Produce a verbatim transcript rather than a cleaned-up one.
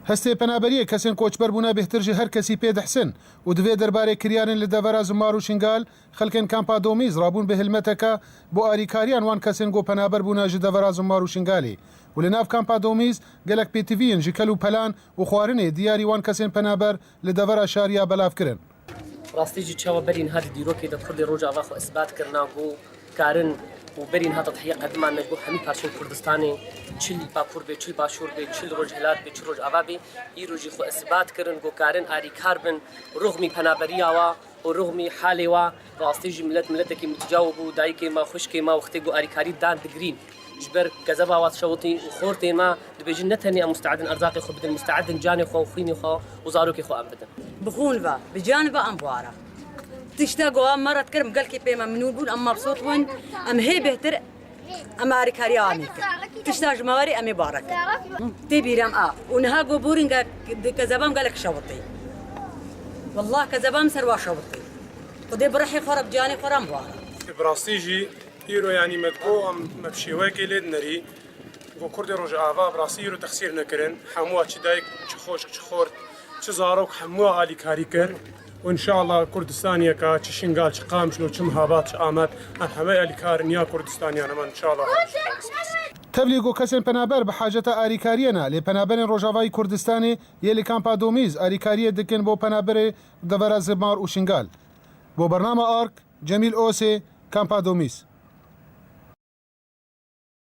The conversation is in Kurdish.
Hestê penaberiyê kesên koçber bûne bêhtir ji her kesî pê dihsin û divê derbarê kiryarên li devera Zimar û Şingal, xelkên kampa Domîz rabûn bi hilmeteke bo arîkariyan wan kesên ku penaber bûne ji devera Zimar û Şingalê û li nav kampa Domîz gelek pêtiviyên ji kel û pelan û xwarinê diyarî wan kesên penaber li devera şariya belav kirin. Rastî jî çawa berî niha di dîrokê de Kurdê Rojava xwe isbat kirina ku karin û berî niha tedhiye qediman ne ku hemî parçeyên Kurdistanê, çi li Bakur bê, çi li Başûr bê, çi li Rojhilat bê, çi Rojava bê, îro jî xwe isbat kirin ku karin arîkar bin ruxmî penaberiya wa û ruxmî halê wa. Rastî jî milet miletekî mitcaw bû, dayikê me, xwişkê me wextê ku arîkarî dan digirîn. Ji ber kezeba wa dişewitî û xortê me dibêjin ne tenê em musteedin erzaqê xwe bidin, musteedin canê xwe û xwînê xwe û zarokê xwe em bidin. Bi xûn ve, bi can ve em bi wara. Tişta ku em me re dikirin, gelkî pê me minûr bûn, em mebsût bûn, em hê bêhtir, em arîkariya wan ê kir. Tişta ji me werê em ê bare kir. Tê bîra me a. Û niha ku borîn ge-, di kezeba me gelek şewitî. Wallah kezeba me ser wa şewitî. Xwedê bi rihê xwe re, bi canê xwe re em bi wara. Bi rastî jî îro yanî me digo em, me bi şêweyekê lê dinerî. Ku Kurdê Rojava bi rastî îro texsîr nekirin. Hemû çi dayik, çi xwişk, çi xort, çi zarok hemû alîkarî kir. Û înşallah Kurdistaniyeke çi Şingal, çi Qamişlo, çi Mihabat, çi Amed, em hemê alîkarin ya Kurdistaniyan, em înşallah. Tevlî ku kesên penaber bi haceta arîkariyê ne, lê penaberên Rojavayî Kurdistanê yê li kampa Domîz arîkariyê dikin bo penaberê devera Zimar û Şingal. Bo bernama Ark, Cemîl Osê, kampa Domîz.